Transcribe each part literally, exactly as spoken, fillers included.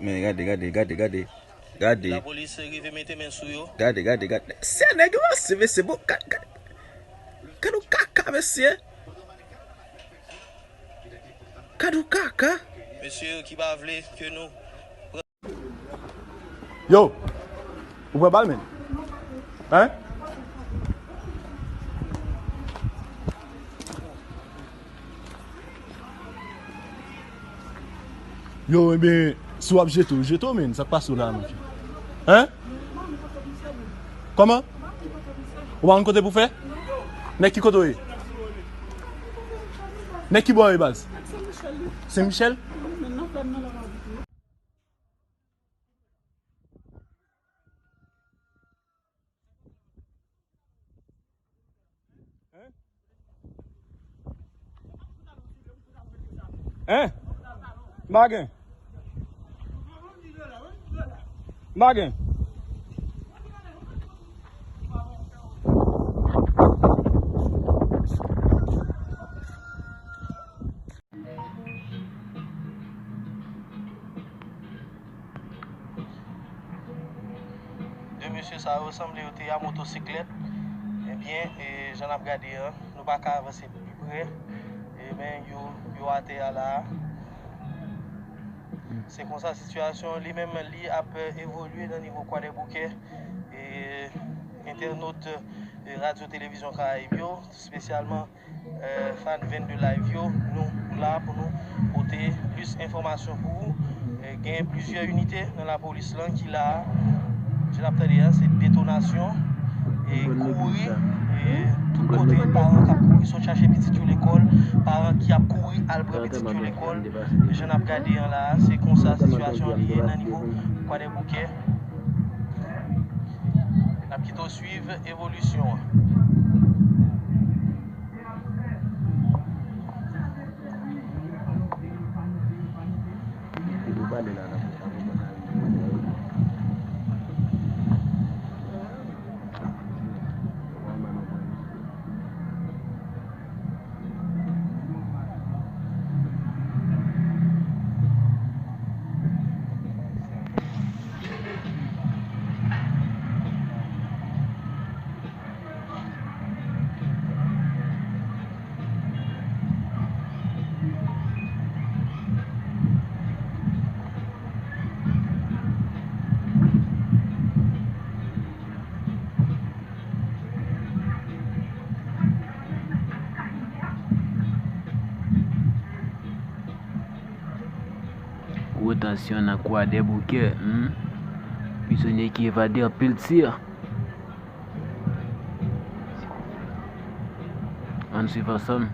Men gade, gade, gade, gade. Gade. Lapolis rive mete men sou yo. Gade, gade, gade. Se nèg yo ranse, mesye. Bon, gade, gade. Gade yon kaka, mesye. Gade yon kaka. Mesye ki pa vle ke nou Yo, ou pran bal, men? Hein? Yo, ebyen, si w ap jete, w jete w, men. Sa k pase w la, men? Hein? Kòman? Ou pa konn kote pou fè? Nèg ki kote w ye? Nèg ki bò w ye, baz? Sen Michèl? Hein? M pa gen. M pa gen. De mesye sa yo sanble yo te a motosiklèt. Ebyen, e, jan n ap gade an, nou pa ka avanse pi pre. E, men yo, yo atè a la a. Se konsa sitiyasyon li menm li ap evolye nan nivo Kwadèboukè. E, entènot, e, Radyo Televizyon Karayib yo, espesyalman eh, fan vennde Live yo, nou la pou nou pote plis enfòmasyon pou ou. Eh, gen plizyè inite nan lapolis lan ki la. Jan n ap tande a, se detonasyon e kouri, e tout kote, paran k ap kouri sot chache pitit yo lekòl, paran ki ap kouri al pran pitit yo lekòl. Jan n ap gade an la, se konsa sitiyasyon an li ye nan nivo Kwadèboukè. N ap kite w swiv evolisyon an. Gwo tansyon nan Kwadèboukè, hmm? Prizonye ki evade anpil tir. Ann swiv ansanm.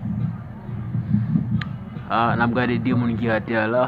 Ah, n ap gade de moun ki atè a la.